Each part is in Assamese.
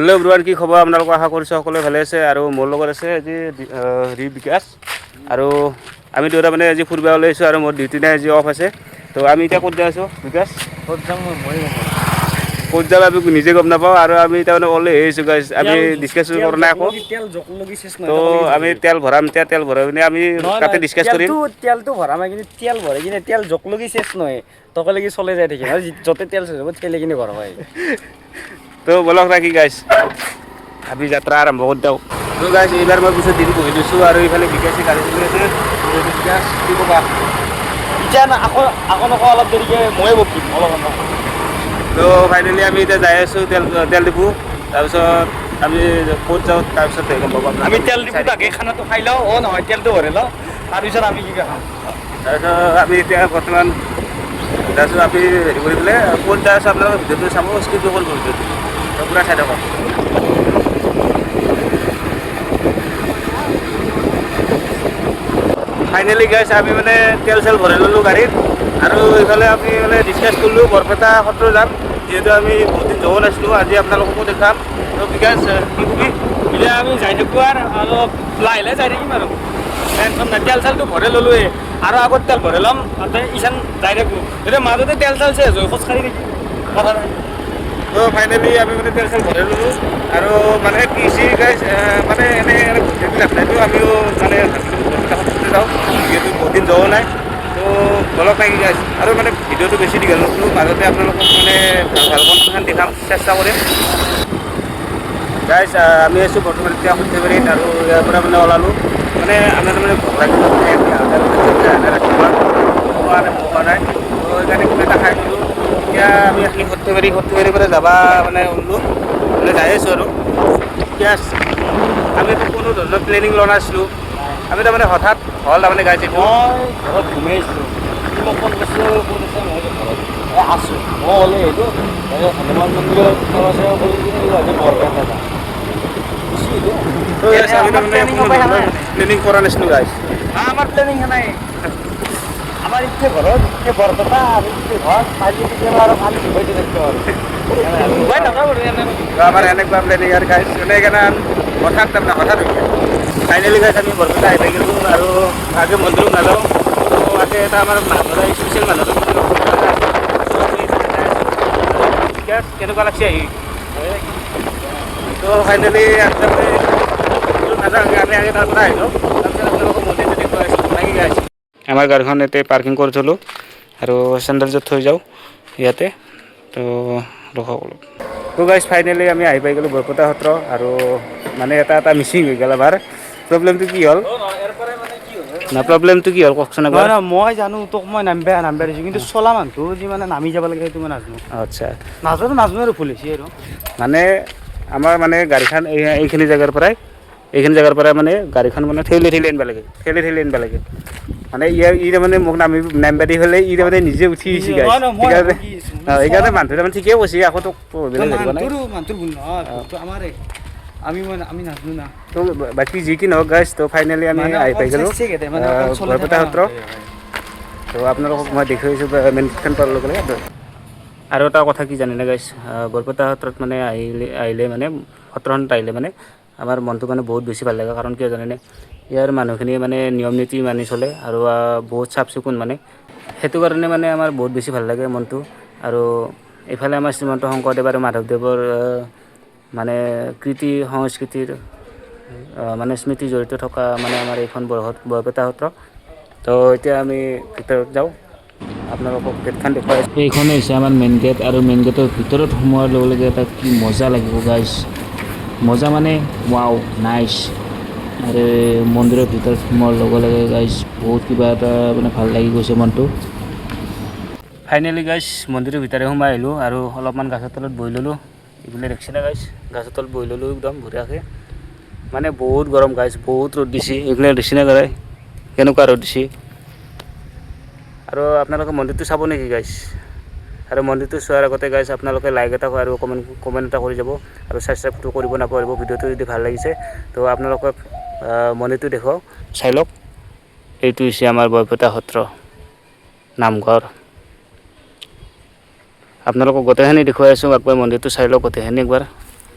হেল্ল' এভৰিৱান, কি খবৰ আপোনালোকৰ? আশা কৰিছোঁ সকলোৱে ভালে আছে। আৰু মোৰ লগত আছে আজি ৰি বিকাশ আৰু আমি দুয়োটা মানে আজি ফুৰিব ওলাইছোঁ আৰু মোৰ ডিউটি নাই, আজি অফ আছে। তো আমি এতিয়া ক'ত যাই আছোঁ বিকাশ? ক'ত যাম মই গম নাপাওঁ। ক'ত যাম আমি নিজে গম নাপাওঁ আৰু আমি তাৰমানে ওলাই আহিছোঁ গাইজ, আমি ডিছকাছ কৰা নাই আকৌ। তেল জকলগি শেষ নহয়। তো আমি তেল ভৰাম এতিয়া, তেল ভৰাই পিনে আমি তাতে ডিছকাছ কৰিম। তেলটো ভৰাম, কিন্তু তেল ভৰাই কিনে তেল জকলগি শেষ নহয়, তকলগি চলে যাই থাকিম আৰু য'তে তেল শেষ হ'ব ঠেলি কিনে ঘৰ হয়। তো বলক ৰাখি গাইজ, আমি যাত্ৰা আৰম্ভ কৰি দিওঁ। তো গাইজ, এইবাৰ মই পিছত দিন বহি লৈছোঁ আৰু এইফালে বিকাশে গাড়ী চলি আছে। বিকাশ, কি ক'বা? এতিয়া না, আকৌ আকৌ নকওঁ, অলপ দেৰিকৈ ময়ে বকিম অলপ অলপ। তো ফাইনেলি আমি এতিয়া যাই আছোঁ তেল ডিপু, তাৰপিছত আমি ক'ত যাওঁ তাৰপিছত গম পাব আপোনালোকে। আমি তেল ডিপুত আগে খানাটো খাই লওঁ, অ' নহয়, তেলটো ভৰাই লওঁ, তাৰপিছত আমি কিবা খাম। তাৰপিছত আমি এতিয়া বৰ্তমান তাৰপিছত আমি হেৰি কৰি পেলাই ক'ত যাই আছোঁ আপোনালোকে ভিডিঅ'টো চাব, স্কিপ নকৰিব, ভিডিঅ'টো তো পূৰা চাই থাকক। ফাইনেলি গাইছ, আমি মানে তেল চেল ভৰাই ল'লোঁ গাড়ীত আৰু এইফালে আমি মানে ডিছকাছ কৰিলোঁ বৰপেটা সত্ৰ যাম, যিহেতু আমি বহুত দিন যোৱা নাছিলোঁ, আজি আপোনালোককো দেখাম। তো বিকাশ, কি কবি? এতিয়া আমি যাই থাকোঁ আৰু অলপ লাহে লাহে যাই থাকিম আৰু টেনশ্যন নাই। তেল চেলটো ভৰাই ল'লোৱে আৰু আগত তেল ভৰাই ল'ম, তাতে ইচান যাই থাকোঁ। এতিয়া মাজতে তেল চেল চেচ হৈ খোজকাঢ়ি থাকিম, কথা নাই। তো ফাইনেলি আমি মানে তেল চেল ভৰাই ল'লোঁ আৰু মানে কি হৈছে গাইছ, মানে এনে এনে ঘূৰি থাকি লাভ নাইতো, আমিও মানে ভাবিলোঁ বৰপেটা সত্ৰতে যাওঁ, যিহেতু বহুত দিন যোৱাও নাই। তো বলক লাগি গাইছ, আৰু মানে ভিডিঅ'টো বেছি দীঘল নকৰোঁ, মাজতে আপোনালোকক মানে ভাল ভাল কণ্টেণ্ট দেখাম চেষ্টা কৰিম। গাইছ, আমি আছোঁ বৰ্তমান এতিয়া সৰ্থেবাৰীত আৰু ইয়াৰ পৰা মানে ওলালোঁ, মানে আমাৰ মানে ভোক লাগিল, ৰাতিপুৱা খোৱা নাই, খোৱা নাই, তো সেইকাৰণে কিবা এটা খাই ল'লোঁ। এতিয়া আমি আহি সৰ্থেবাৰীৰ পৰা যাবা মানে ওলালোঁ, মানে যাই আছোঁ আৰু। এতিয়া আমিতো কোনো ধৰণৰ প্লেনিং লোৱা নাছিলোঁ, আমি তাৰমানে হঠাৎ হ'ল তাৰমানে গাইছ এইটো। মই ঘৰত ঘুমাই আছিলোঁ, তুমি মোক ফোন কৰিছোঁ, ক'ত আছে? মই কৈছোঁ ঘৰত আছোঁ। মই ওলাই আহিলোঁ, তাৰপিছত হনুমান মন্দিৰত সেৱা চেৱা কৰি কিনে আজি বৰপেটা যাম। গুচি আহিলোঁ। তো guys, আমি তাৰমানে কোনো ধৰণৰ প্লেনিং কৰা নাছিলোঁ গাইছ। আমাৰ প্লেনিং নাই, আমাৰ ইচ্ছে ঘৰত ইচ্ছে বৰপেটা আৰু ইচ্ছে ঘৰ কালি কেতিয়াবা আৰু কালি ডুবাইতে থাকিব আৰু ডুবাই নাযাওঁ বাৰু এনে। তো আমাৰ এনেকুৱা প্লেনিং আৰু গাইছ, মানে সেইকাৰণে হঠাৎ তাৰমানে হঠাৎ হৈ গ'ল। ফাইনেলি গাইছ, আমি বৰপেটা আহি পাই গ'লোঁ আৰু আগে মন্দিৰত নাযাওঁ, তো আগে এটা আমাৰ মাছ ধৰা স্পেচিয়েল মানুহ কেনেকুৱা লাগছে আহি। তো ফাইনেলি আমি তাৰমানে নাযাওঁ, আমি আগে তাৰ পৰা আহিলোঁ, তাৰপিছত আপোনালোকক মন্দিৰটো দেখুৱাই আছোঁ। নাকি গাইছ? আমাৰ গাড়ীখন ইয়াতে পাৰ্কিং কৰি থ'লোঁ আৰু চেণ্ডেলযোৰ থৈ যাওঁ ইয়াতে, তো ৰখক অলপ। তো গাইছ, ফাইনেলি আমি আহি পাই গ'লোঁ বৰপেটা সত্ৰ আৰু মানে এটা এটা মিচিং হৈ গ'ল আমাৰ। প্ৰব্লেমটো কি হ'ল না, প্ৰব্লেমটো কি হ'ল কওকচোন এবাৰ। নহয়, মই জানো, তোক মই নামিবা নামিবা দিছোঁ, কিন্তু চলা মানুহটো যি মানে নামি যাব লাগে সেইটো মই নাজানো। আচ্ছা। নাজানো নাজানো আৰু ভুল হৈছে আৰু। মানে আমাৰ মানে গাড়ীখন এইখিনি জেগাৰ পৰাই, এইখিনি জেগাৰ পৰাই মানে গাড়ীখন মানে ঠেলি ঠেলি আনিব লাগে, ঠেলি ঠেলি আনিব লাগে। মানে ইয়াৰ ই তাৰমানে মোক নামিবা দি পেলাই ই তাৰমানে নিজে উঠি আহিছে গাইছ। নহয়, নহয়, মই সেইকাৰণে কি আছো, সেইকাৰণে মানুহটো তাৰমানে ঠিকেই কৈছে, আকৌ তোক বেলেগ ধৰিব নাই। মানুহটোৰ ভুল নহয়, ভুলটো আমাৰে, আমি মানে আমি নাজানো না। তো বাকী যি কি নহওক গাইছ, তো ফাইনেলি আমি মানে আহি পাই অকল গ'লোঁ, চাইছে কেইটাই, মানে অকল চলি বৰপেটা থকা সত্ৰ। মানুহে। তো আপোনালোকক মই দেখুৱাইছোঁ মেইন গেটখন পোৱাৰ লগে লগে। আৰু এটা কথা কি জানেনে গাইছ, বৰপেটা সত্ৰত মানে আহিলে মানে সত্ৰখনত আহিলে মানে আমাৰ মনটো মানে বহুত বেছি ভাল লাগে। কাৰণ কিয় জানেনে, ইয়াৰ মানুহখিনিয়ে মানে নিয়ম নীতি মানি চলে আৰু বহুত চাফ চিকুণ, মানে সেইটো কাৰণে মানে আমাৰ বহুত বেছি ভাল লাগে মনটো। আৰু এইফালে আমাৰ শ্ৰীমন্ত শংকৰদেৱ আৰু মাধৱদেৱৰ মানে কৃতি সংস্কৃতিৰ মানে স্মৃতি জড়িত থকা মানে আমাৰ এইখন বৰপেটা সত্ৰ। তো এতিয়া আমি ভিতৰত যাওঁ, আপোনালোকক গেটখন দেখুৱাই আছোঁ। এইখনেই হৈছে আমাৰ মেইন গেট আৰু মেইন গেটৰ ভিতৰত সোমোৱাৰ লগে লগে এটা কি মজা লাগিব গাইছ, মজা মানে ৱাও নাইচ। আৰু মন্দিৰৰ ভিতৰত সোমোৱাৰ লগে লগে গাইছ বহুত কিবা এটা মানে ভাল লাগি গৈছে মনটো। ফাইনেলি গাইছ, মন্দিৰৰ ভিতৰে সোমাই আহিলোঁ আৰু অলপমান গাছৰ তলত বহি ল'লোঁ। এইফালে দেখিছেনে গাইছ, গাছৰ তলত বহি ল'লোঁ একদম বঢ়িয়াকৈ। মানে বহুত গৰম গাইছ, বহুত ৰ'দ দিছে। এইফালে দেখিছেনে গাই কেনেকুৱা ৰ'দ দিছে। আৰু আপোনালোকে মন্দিৰটো চাব নেকি গাইছ? আৰু মন্দিৰটো চোৱাৰ আগতে গাইছ আপোনালোকে লাইক এটা আৰু কমেণ্ট এটা কৰি যাব আৰু ছাবস্ক্ৰাইবটো কৰিব নাপাহৰিব। ভিডিঅ'টো যদি ভাল লাগিছে তো আপোনালোকক মন্দিৰটো দেখুৱাওঁ, চাই লওক। এইটো হৈছে আমাৰ বৰপেটা সত্ৰ নামঘৰ। আপোনালোকক গোটেইখিনি দেখুৱাই আছোঁ, একবাৰ মন্দিৰটো চাই লওক গোটেইখিনি একবাৰ।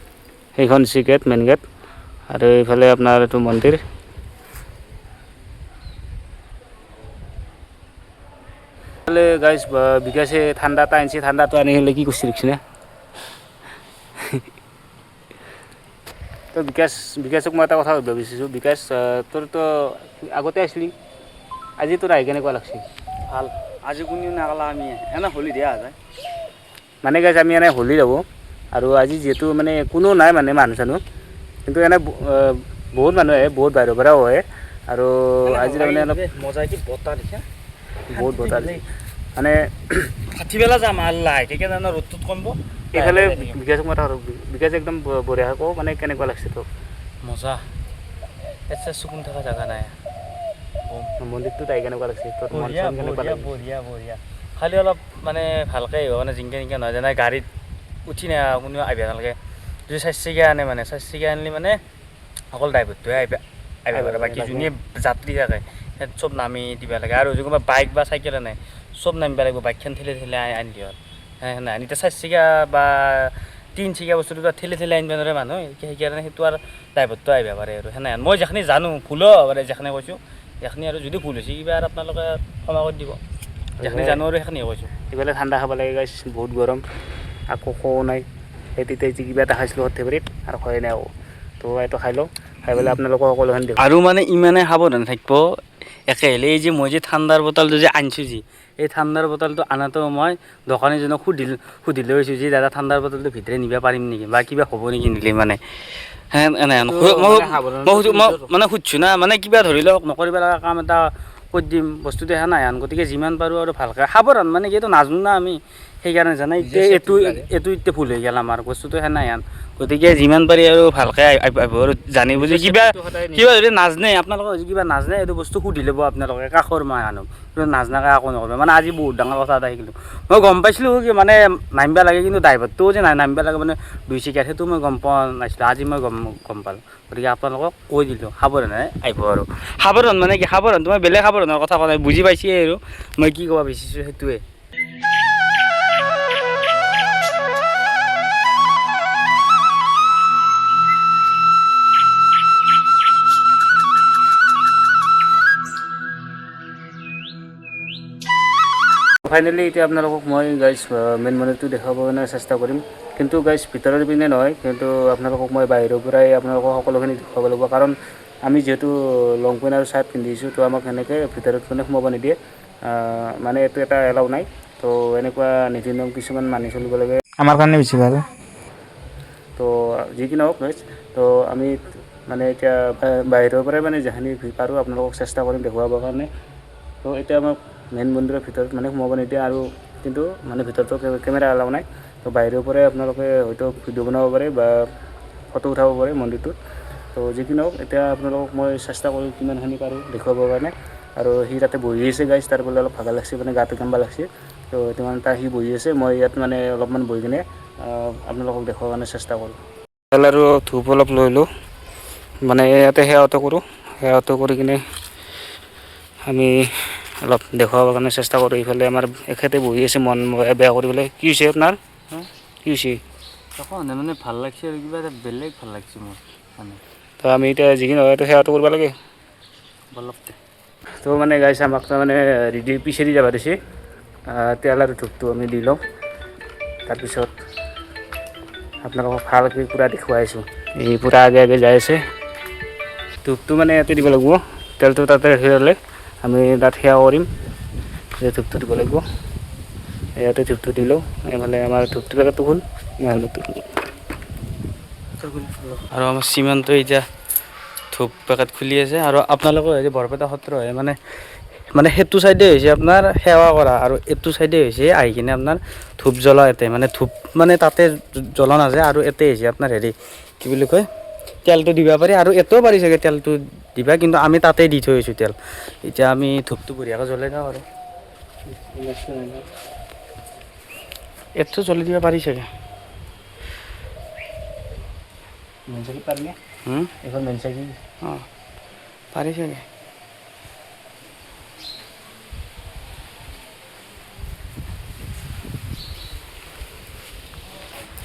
সেইখন হৈছে গেট, মেইন গেট। আৰু এইফালে আপোনাৰ এইটো মন্দিৰ। এইফালে গাইজ বিকাশে ঠাণ্ডা এটা আনিছে, ঠাণ্ডাটো আনি হ'লে কি কৰিছে দেখিছেনে? তো বিকাশক মই এটা কথা সুধিব বিচাৰিছোঁ। বিকাশ, তোৰ তো আগতে আছিলি, আজি তোৰ আহি কেনেকুৱা লাগছে? ভাল, আজি কোনেও নাগলা, আমি এনে হোলী দিয়া যায়। মানে গাইজ আমি এনে হোলী যাব আৰু আজি যিহেতু মানে কোনো নাই, মানে মানুহ চানুহ, কিন্তু এনে বহুত মানুহ আহে, বহুত বাহিৰৰ পৰাও আহে। আৰু আজি তাৰমানে অলপ মজা কি বতাহ দিছে, বহুত বতাহ দিছে। মানে ভাটিবেলা যাম আৰু লাহেকে জানো ৰ'দটোত কমব। এইফালে বিকাশক মই এটা কথা, বিকাশ একদম বঢ়িয়া কওঁ, মানে কেনেকুৱা লাগছে তোক? মজা, এচা চকুন থকা জেগা নাই। মন্দিৰটোত আহি কেনেকুৱা লাগছে তোৰ? মন বঢ়িয়া চন কেনেকুৱা বঢ়িয়া লাগিছে? বঢ়িয়া বঢ়িয়া, খালি অলপ মানে ভালকৈ আহিব, মানে জিংকে জিংকে নহয়, যেনে গাড়ীত উঠি নাই কোনেও আহিব নালাগে। যদি চাৰিচকীয়া আনে, মানে চাৰিচকীয়া আনিলে মানে অকল ড্ৰাইভাৰটোৱে আহিব আহিব পাৰে, বাকী যোনে যাত্ৰী থাকে সিহঁত চব নামি দিব লাগে। আৰু যদি কোনোবা বাইক বা চাইকেল আনে চব নামিব লাগিব, বাইকখন ঠেলি ঠেলি আনি দিয়ে হ'ল। সেনে এতিয়া চাৰিচকীয়া বা তিনিচকীয়া বস্তুটো ঠেলি ঠেলি আনিব নোৱাৰে মানুহ, সেইকাৰণে সেইটো আৰু ড্ৰাইভাৰটো আহিব পাৰে। আৰু সেনে মই যিখিনি জানো, ভুলো হ'ব পাৰে যিখিনি কৈছোঁ সেইখিনি, আৰু যদি ভুল হৈছে কিবা আৰু আপোনালোকে ক্ষমা কৰি দিব, যিখিনি জানো আৰু সেইখিনিয়ে কৈছোঁ। এইফালে ঠাণ্ডা খাব লাগে গাইছ, বহুত গৰম, আকৌ খোৱাও নাই। সেই তেতিয়া যি কিবা এটা খাইছিলোঁ সৰ্থেবাৰীত আৰু খোৱাই নাই আকৌ, তো এইটো খাই লওঁ, খাই পেলাই আপোনালোকক সকলোখিনি দেখুৱাম। আৰু মানে ইমানে সাৱধান থাকিব একেহলে, এই যে মই যে ঠাণ্ডাৰ বটলটো যে আনিছোঁ, যি এই ঠাণ্ডাৰ বটলটো আনাটো মই দোকানীজনক সুধি লৈ আহিছোঁ যে দাদা ঠাণ্ডাৰ বটলটো ভিতৰে নিব পাৰিম নেকি বা কিবা হ'ব নেকি নিলে, মানে এনে মই মানে সুধছোঁ না, মানে কিবা ধৰি লওক নকৰিব লগা কাম এটা কৰি দিম বস্তুটো সেনে আন, গতিকে যিমান পাৰোঁ আৰু ভালকৈ সাৱধান, মানে কি এইটো নাজানো না আমি, সেইকাৰণে জানে এতিয়া এইটো এইটো এতিয়া ভুল হৈ গ'ল আমাৰ বস্তুটো সেনে আন, গতিকে যিমান পাৰি আৰু ভালকৈ আহিব আৰু জানি বুজি কিবা কিবা যদি নাজানে আপোনালোকে, যদি কিবা নাজানে এইটো বস্তু সুধি ল'ব আপোনালোকে কাষৰ মানুহ, কিন্তু নাজানাকৈ একো নকৰিব। মানে আজি বহুত ডাঙৰ কথা এটা শিকিলোঁ, মই গম পাইছিলোঁ কি মানে নামিব লাগে, কিন্তু ড্ৰাইভাৰটোও যে নামিব লাগে মানে দুই চিকাৰ, সেইটো মই গম পোৱা নাছিলোঁ, আজি মই গম পালোঁ। গতিকে আপোনালোকক কৈ দিলোঁ সাৱধানে আহিব। আৰু সাৱধান মানে কি সাৱধান, তোমাৰ বেলেগ সাৱধানৰ কথা কোৱা নাই, বুজি পাইছেই আৰু মই কি ক'ব বিচাৰিছোঁ সেইটোৱে। ফাইনেলি এতিয়া আপোনালোকক মই গাইজ মেইন মন্দিৰটো দেখুৱাব কাৰণে চেষ্টা কৰিম, কিন্তু গাইজ ভিতৰৰ পিনে নহয়, কিন্তু আপোনালোকক মই বাহিৰৰ পৰাই আপোনালোকক সকলোখিনি দেখুৱাব লাগিব, কাৰণ আমি যিহেতু লং পেণ্ট আৰু চাৰ্ট পিন্ধিছোঁ, তো আমাক সেনেকৈ ভিতৰত মানে সোমাব নিদিয়ে, মানে এইটো এটা এলাউ নাই, তো এনেকুৱা নীতি নিয়ম কিছুমান মানি চলিব লাগে আমাৰ কাৰণে বেছি ভাল। তো যি কি নহওক গাইজ, তো আমি মানে এতিয়া বাহিৰৰ পৰাই মানে যিখিনি পাৰোঁ আপোনালোকক চেষ্টা কৰিম দেখুৱাবৰ কাৰণে। তো এতিয়া আমাক মেইন মন্দিৰৰ ভিতৰত মানে সোমাব নিদিয়ে, আৰু কিন্তু মানে ভিতৰতো কেমেৰা এলাউ নাই, তো বাহিৰৰ পৰাই আপোনালোকে হয়তো ভিডিঅ' বনাব পাৰে বা ফটো উঠাব পাৰে মন্দিৰটোত। তো যি কি নহওক এতিয়া আপোনালোকক মই চেষ্টা কৰিম কিমানখিনি পাৰোঁ দেখুৱাবৰ কাৰণে। আৰু সি তাতে বহি আছে গাইজ, তাৰ বোলে অলপ ভাগৰ লাগছে, মানে গাটো কেম্বা লাগছে, তো সেইটো মানে তাৰ সি বহি আছে, মই ইয়াত মানে অলপমান বহি কিনে আপোনালোকক দেখুৱাবৰ কাৰণে চেষ্টা কৰোঁ। তেল আৰু ধূপ অলপ লৈ লওঁ, মানে ইয়াতে সেৱাটো কৰোঁ, সেৱাটো কৰি কিনে আমি অলপ দেখুৱাবৰ কাৰণে চেষ্টা কৰোঁ। ইফালে আমাৰ এখেতে বহি আছে মন বেয়া কৰি পেলাই। কি হৈছে আপোনাৰ? কি হৈছে? মানে ভাল লাগছে আৰু কিবা এটা বেলেগ ভাল লাগছে মোৰ মানে। তো আমি এতিয়া যিখিনি হয় এইটো সেৱাটো কৰিব লাগে। বলক। তো মানে গাইছ আমাক তাৰমানে ৰেডি পিছেদি যাব দিছে, তেল আৰু ধূপটো আমি দি লওঁ, তাৰপিছত আপোনালোকক ভালকৈ পূৰা দেখুৱাই আছোঁ। এই পূৰা আগে আগে যাই আছে, ধূপটো মানে ইয়াতে দিব লাগিব, তেলটো তাতে ৰাখি ল'লে আমি তাত সেৱা কৰিম, যে ধূপটো দিব লাগিব, ইয়াতে ধূপটো দি লওঁ। এইফালে আমাৰ ধূপটো পেকেটটো হ'ল, আৰু আমাৰ সীমান্ত এতিয়া ধূপ পেকেট খুলি আছে। আৰু আপোনালোকৰ হৈছে বৰপেটা সত্ৰ হয়, মানে মানে সেইটো চাইডে হৈছে আপোনাৰ সেৱা কৰা, আৰু এইটো চাইডে হৈছে আহি কিনে আপোনাৰ ধূপ জ্বলা ইয়াতে, মানে ধূপ মানে তাতে জ্বলা নাযায়, আৰু ইয়াতে হৈছে আপোনাৰ হেৰি কি বুলি কয় তেলটো দিব পাৰি, আৰু ইয়াতেও পাৰি চাগে তেলটো দিবা, কিন্তু আমি তাতে দি থৈ আহিছোঁ তেল। এতিয়া আমি ধূপটো বঢ়িয়াকৈ জ্বলাই দিওঁ, আৰু ইয়াতো জ্বলাই দিব পাৰি চাগে। অঁ পাৰি চাগে।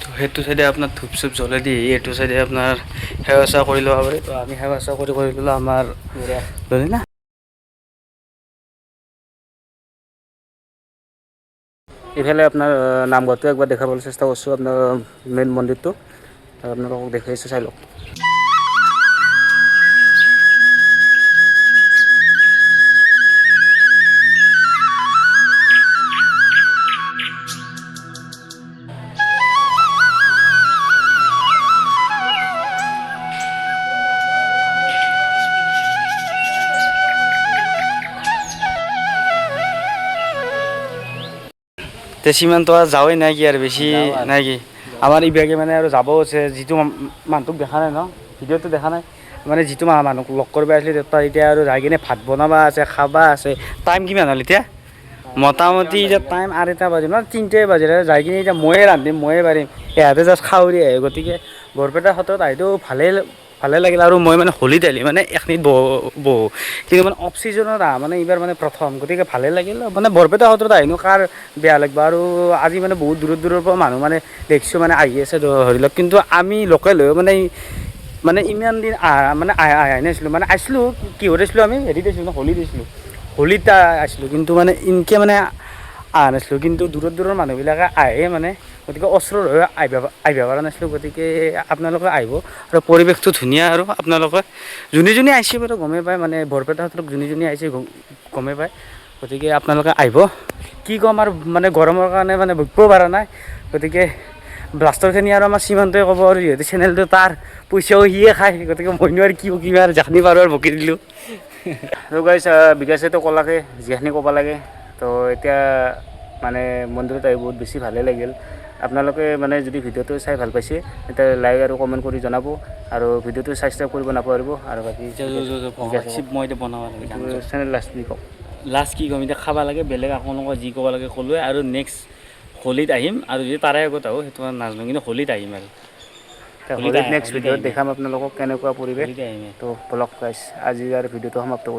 তো সেইটো চাইডে আপোনাৰ ধূপ চুপ জ্বলাই দি এইটো চাইডে আপোনাৰ সেৱা চেৱা কৰি ল'ব পাৰি। তো আমি সেৱা চেৱা কৰি কৰি ল'লোঁ আমাৰ ল'লি না। ইফালে আপোনাৰ নামঘৰটো একবাৰ দেখাবলৈ চেষ্টা কৰিছোঁ, আপোনাৰ মেইন মন্দিৰটো আপোনালোকক দেখুৱাইছোঁ, চাই লওক। তে সীমান্ত আৰু যাওঁৱেই নাই কি আৰু বেছি নাই কি আমাৰ ইভাগে মানে আৰু যাব আছে। যিটো মানুহটোক দেখা নাই ন, ভিডিঅ'টো দেখা নাই, মানে যিটো মানুহক লগ কৰিব আহিছিলে তাত এতিয়া আৰু যাই কিনে ভাত বনাবা আছে, খাবা আছে। টাইম কিমান হ'ল এতিয়া? মোটামুটি এতিয়া টাইম 2:30 বাজিল, মানে 3টাই বাজিল। যাই কিনে এতিয়া ময়ে ৰান্ধিম, ময়ে পাৰিম, ইহঁতে জাষ্ট খাউৰি আহে। গতিকে বৰপেটা সত্ৰত আহিতো ভালেই ভালে লাগিল। আৰু মই মানে হোলীত আহিলি মানে এখিনিত বহোঁ, কিন্তু মানে অফ ছিজনত আহা মানে এইবাৰ মানে প্ৰথম, গতিকে ভালে লাগিল। মানে বৰপেটা সত্ৰত আহিনো কাৰ বেয়া লাগিব। আৰু আজি মানে বহুত দূৰৰ দূৰৰ পৰা মানুহ মানে দেখিছোঁ মানে আহি আছে ধৰি লওক, কিন্তু আমি লোকেল হৈ মানে মানে ইমান দিন মানে আহাই নাছিলোঁ। মানে আহিছিলোঁ কিহত আহিছিলোঁ আমি, হেৰিত আহিছিলোঁ ন, হোলীত আহিছিলোঁ, হোলীত আহিছিলোঁ, কিন্তু মানে ইনকে মানে অহা নাছিলোঁ। কিন্তু দূৰৰ দূৰৰ মানুহবিলাকে আহে মানে, গতিকে ওচৰৰ হৈ আহিব পৰা নাছিলোঁ। গতিকে আপোনালোকে আহিব আৰু পৰিৱেশটো ধুনীয়া। আৰু আপোনালোকে যোনে যোনে আহিছে বাৰু গমেই পায়, মানে বৰপেটা সত্ৰত যোনে যোনে আহিছে গমেই পায়। গতিকে আপোনালোকে আহিব। কি ক'ম আৰু মানে গৰমৰ কাৰণে মানে বকিব পৰা নাই। গতিকে ব্লাষ্টৰখিনি আৰু আমাৰ সীমান্তই ক'ব, আৰু যিহেতু চেনেলটো তাৰ পইচাও সিয়ে খায়, গতিকে মইনো আৰু কি বকিম আৰু যিখিনি পাৰোঁ আৰু বকি দিলোঁ। তো গাইছ, বিকাশেতো ক'লাকে যিখিনি ক'ব লাগে। তো এতিয়া মানে মন্দিৰত আহি বহুত বেছি ভালেই লাগিল। আপোনালোকে মানে যদি ভিডিঅ'টো চাই ভাল পাইছে তেতিয়া লাইক আৰু কমেণ্ট কৰি জনাব, আৰু ভিডিঅ'টো ছাবস্ক্ৰাইব কৰিব নাপাহৰিব। আৰু বাকী মই এতিয়া বনাব লাগে চেনেল লাষ্ট বুলি কওক। লাষ্ট কি ক'ম, এতিয়া খাব লাগে, বেলেগ আপোনালোকক যি ক'ব লাগে ক'লোৱে। আৰু নেক্সট হোলীত আহিম, আৰু যদি তাৰে আগত আহোঁ সেইটো নাজানো, কিন্তু হোলীত আহিম। আৰু হোলীত নেক্সট ভিডিঅ'ত দেখাম আপোনালোকক কেনেকুৱা পৰিৱেশ। হোলীত আহিম। তো বলক গাইছ, আজি আৰু ভিডিঅ'টো সমাপ্ত কৰিলোঁ।